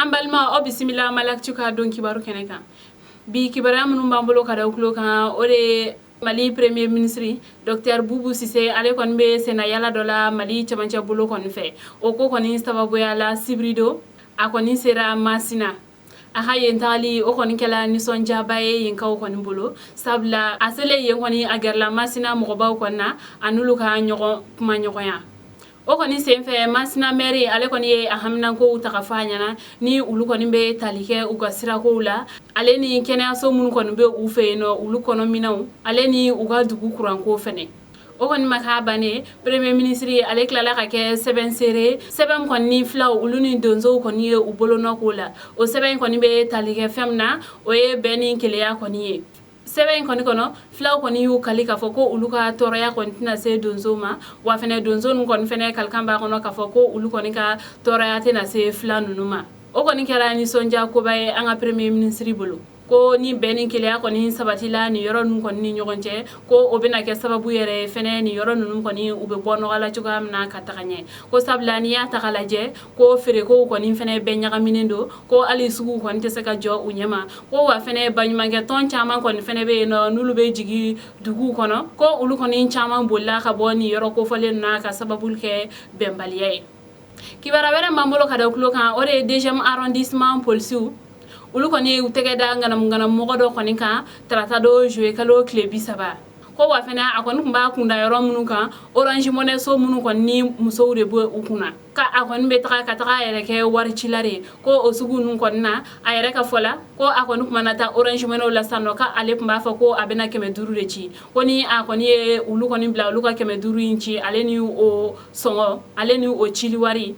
An balima, aw bisimila Maliactu ka don kibaru kɛnɛ kan. Bi kibaruya minnu b'an bolo ka da tulo kan, o de ye Mali Premier ministre Docteur Boubou Cissé, ale kɔni bɛ senna yala dɔ la Mali cɛmancɛ bolo kɔni fɛ. O ko kɔni sababuya la, sibirido a kɔni sera Masina. A ka yen tagali, o kɔni kɛla nisɔndiyaba ye yenkaw kɔni bolo, sabula a selen yen kɔni, a gɛrɛla Masina mɔgɔbaw kɔni na, a n'olu ka ɲɔgɔn kuma ɲɔgɔnya. O kɔni senfɛ, Masina maire, ale kɔni ye a haminankow ta ka fɔ a ɲɛna, ni olu kɔni bɛ tali kɛ u ka sirakow la, ale ni kɛnɛyaso minnu kɔni bɛ u fɛ yen nɔ, olu kɔnɔ minɛnw, ale ni u ka dugu kuranko fɛnɛ. O kɔni ma k'a bannen, Premier ministre ale tilala ka kɛ sɛbɛn seere, sɛbɛn kɔni ni filaw, olu ni donsow kɔni ye u bolonɔ k'o la. O sɛbɛn kɔni bɛ tali kɛ fɛn min na, o ye bɛn ni kelenya kɔni ye. Sɛbɛn in kɔni kɔnɔ, filaw kɔni y'u kali k'a fɔ ko olu ka tɔɔrɔya kɔni tɛna se donsow ma. Wa fɛnɛ, donso ninnu kɔni fɛnɛ kalikan b'a kɔnɔ k'a fɔ ko olu kɔni ka tɔɔrɔya tɛna se fila ninnu ma. O kɔni kɛra nisɔndiya koba ye an ka Premier ministre bolo, ko ni bɛn ni kelenya kɔni sabatila nin yɔrɔ ninnu kɔni ni ɲɔgɔn cɛ, ko o bɛna kɛ sababu yɛrɛ ye fɛnɛ, nin yɔrɔ ninnu kɔni, u bɛ bɔ nɔgɔ la cogoya min na ka taga ɲɛ. Ko sabula n'i y'a ta k'a lajɛ, ko feerekow kɔni fɛnɛ bɛɛ ɲagaminen don, ko hali suguw kɔni tɛ se ka jɔ u ɲɛma. Ko wa fɛnɛ, baɲumankɛ tɔn caman kɔni fɛnɛ bɛ yen nɔ, n'olu bɛ jigin duguw kɔnɔ, ko olu kɔni caman bolila ka bɔ nin yɔrɔ kofɔlen na ka sababu kɛ bɛnbaliya ye. Kibaruya wɛrɛ b'an bolo ka da tulo kan, o de ye deuxième arrondissement polisiw, olu kɔni y'u tɛgɛ da ŋanamuŋanamɔgɔ dɔ kɔni kan tarata don, juillet kalo tile 30. Ko wa fɛnɛ, a kɔni tun b'a kunda yɔrɔ minnu kan, Orange Money so minnu kɔni ni musow de bɛ u kunna, ka a kɔni bɛ taga ka taga a yɛrɛ kɛ waricila de ye, ko o sugu ninnu kɔni na. A yɛrɛ ka fɔ la, ko a kɔni tun mana taa Orange Money la sisan nɔ, k'ale tun b'a fɔ ko a bɛna 500 de ci. Ko ni a kɔni ye olu kɔni bila olu ka 500 in ci, ale ni o sɔngɔ, ale ni o cili wari,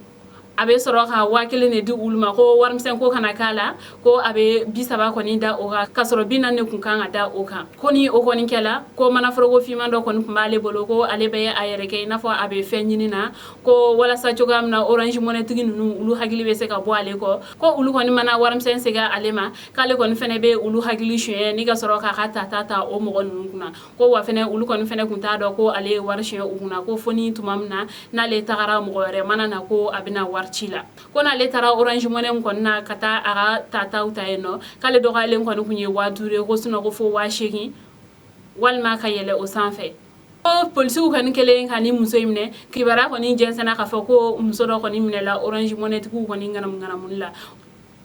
a bɛ sɔrɔ ka 1000 de di olu ma. Ko warimisɛn ko kana k'a la, ko a bɛ 30 kɔni da o kan, k'a sɔrɔ 40 de kun kan ka da o kan. Ko ni o kɔni kɛla, ko manaforoko finman dɔ kɔni tun b'ale bolo, ko ale bɛ a yɛrɛ kɛ i n'a fɔ a bɛ fɛn ɲini na, ko walasa cogoya min na Orange Money tigi ninnu, olu hakili bɛ se ka bɔ ale kɔ. Ko olu kɔni mana warimisɛn segin ale ma, k'ale kɔni fɛnɛ bɛ olu hakili suɲɛ ni ka sɔrɔ k'a ka tata ta o mɔgɔ ninnu kunna. Ko wa fɛnɛ, olu kɔni fɛnɛ kun t'a dɔn ko ale ye wari suɲɛ u kunna, ko fo ni tuma min na n'ale tagara, mɔgɔ wɛrɛ mana na ko a bɛna wari ci la. Ko n'ale taara Orange Money kɔni na ka taa a ka tataw ta yen nɔ, k'ale dɔgɔyalen kɔni kun ye 5000 ye, ko sinon ko fo 8000 walima ka yɛlɛ o sanfɛ. Ko polisiw kɔni kɛlen ka ni muso in minɛ, kibaruya kɔni jɛnsɛnna k'a fɔ ko muso dɔ kɔni minɛla Orange Money tigiw kɔni ŋanamu la.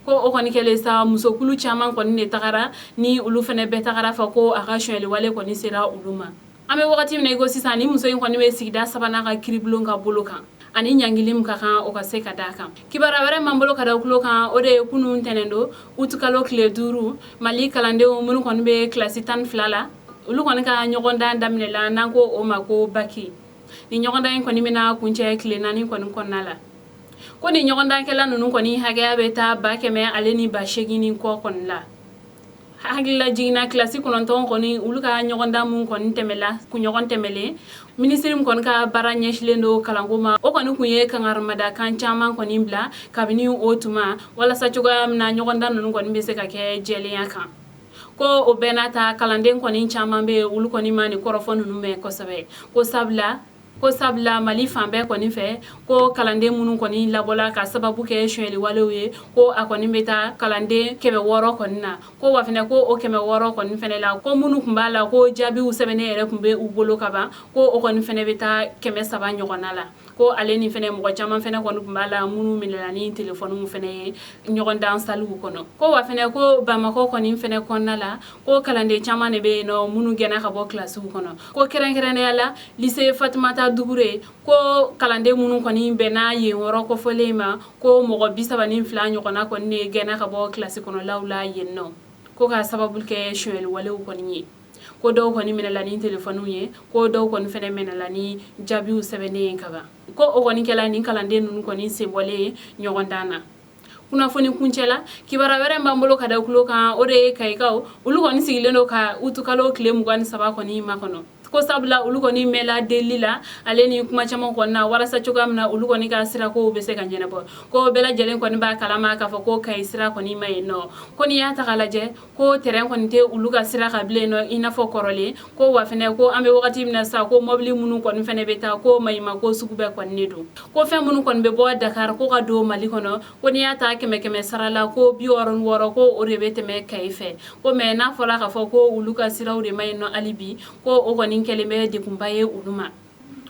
Ko o kɔni kɛlen sa, musokulu caman kɔni de tagara, ni olu fɛnɛ bɛɛ tagara fɔ ko a ka sonyɛli wale kɔni sera olu ma. An bɛ wagati min na i ko sisan, ni muso in kɔni bɛ sigida sabanan ka kiribulon ka bolo kan, ani ɲangili min ka kan, o ka se ka d'a kan. Kibaruya wɛrɛ m'an bolo ka da tulo kan, o de ye kunun ntɛnɛn don, utukalo tile 5, Mali kalandenw minnu kɔni bɛ kilasi 12 la, olu kɔni ka ɲɔgɔndan daminɛla, n'an ko o ma ko baki. Ni ɲɔgɔndan in kɔni bɛna kuncɛ tile 4 kɔni kɔnɔna la. Ko ni ɲɔgɔndankɛla ninnu kɔni hakɛya bɛ taa 100 ale ni 8000 ni kɔ kɔni la. Hakilila jiginna, kilasi 9 kɔni, olu ka ɲɔgɔndan mun kɔni tɛmɛla kunɲɔgɔn tɛmɛlen, minisiri min kɔni ka baara ɲɛsilen don kalanko ma, o kɔni kun ye kangarimadakan caman kɔni bila kabini o tuma, walasa cogoya min na ɲɔgɔndan ninnu kɔni bɛ se ka kɛ jɛlenya kan. Ko o bɛɛ n'a ta, kalanden kɔni caman bɛ yen, olu kɔni ma nin kɔrɔfɔ ninnu mɛn kosɛbɛ, ko sabula Mali fan bɛɛ kɔni fɛ, ko kalanden minnu kɔni labɔla ka sababu kɛ sonyɛli walew ye, ko a kɔni bɛ taa kalanden 600 kɔni na. Ko wa fɛnɛ, ko o 600 kɔni fɛnɛ la, ko minnu tun b'a la, ko jaabiw sɛbɛnnen yɛrɛ tun bɛ u bolo ka ban, ko o kɔni fɛnɛ bɛ taa 300 ɲɔgɔnna la. Ko ale ni fɛnɛ, mɔgɔ caman fɛnɛ kɔni tun b'a la minnu minɛla ni telefɔniw fɛnɛ ye ɲɔgɔndan saliw kɔnɔ. Ko wa fɛnɛ, ko Bamakɔ kɔni fɛnɛ kɔnɔna la, ko kalanden caman de bɛ yen nɔ minnu gɛnna ka bɔ kilasiw kɔnɔ. Ko kɛrɛnkɛrɛnnenya la, lycée Fatumata Dugure, ko kalanden minnu kɔni bɛnna yen yɔrɔ kofɔlen ma, ko mɔgɔ 32 ɲɔgɔnna kɔni de gɛnna ka bɔ kilasi kɔnɔlaw la yen nɔ, ko ka sababu kɛ sonyɛli walew kɔni ye. Ko dɔw kɔni minɛla ni telefɔniw ye, ko dɔw kɔni fɛnɛ minɛla ni jaabiw sɛbɛnnen ye kaban. Ko o kɔni kɛla nin kalanden ninnu kɔni senbɔlen ye ɲɔgɔndan na. Kunnafoni kuncɛ la, kibaruya wɛrɛ b'an bolo ka da tulo kan, o de ye kayikaw, olu kɔni sigilen don ka utukalo tile 23 kɔni makɔnɔ. Ko sabula olu kɔni mɛnla delili la ale ni kuma caman kɔni na walasa cogoya min na olu kɔni ka sirakow bɛ se ka ɲɛnabɔ. Ko bɛɛ lajɛlen kɔni b'a kalama k'a fɔ ko Kayi sira kɔni ma yen nɔ. Ko n'i y'a ta k'a lajɛ, ko tɛrɛn kɔni tɛ olu ka sira kan bilen nɔ i n'a fɔ kɔrɔlen. Ko wa fɛnɛ ko an bɛ wagati min na sa, ko mɔbili minnu kɔni fɛnɛ bɛ taa, ko maɲumanko sugu bɛɛ kɔni de don. Ko fɛn minnu kɔni bɛ bɔ Dakar ko ka don Mali kɔnɔ, ko n'i y'a ta kɛmɛ kɛmɛ sara la, ko 66 ko o de bɛ tɛmɛ Kayi fɛ. Ko mais n'a fɔra k'a fɔ ko olu ka siraw de ma ɲi nɔ hali bi, ko o kɔni kɛlen bɛ degunba ye olu ma.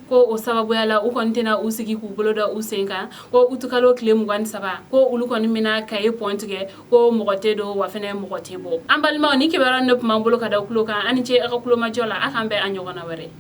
Ko o sababuya la, u kɔni tɛna u sigi k'u bolo da u sen kan. Ko utukalo tile 23, ko olu kɔni bɛna Kayi pɔn tigɛ, ko mɔgɔ tɛ don wa fɛnɛ mɔgɔ tɛ bɔ. An balimaw, ni kibaruya ne tun b'an bolo ka da tulo kan. An ni ce aw ka kulomajɔ la. A k'an bɛn a ɲɔgɔnna wɛrɛ.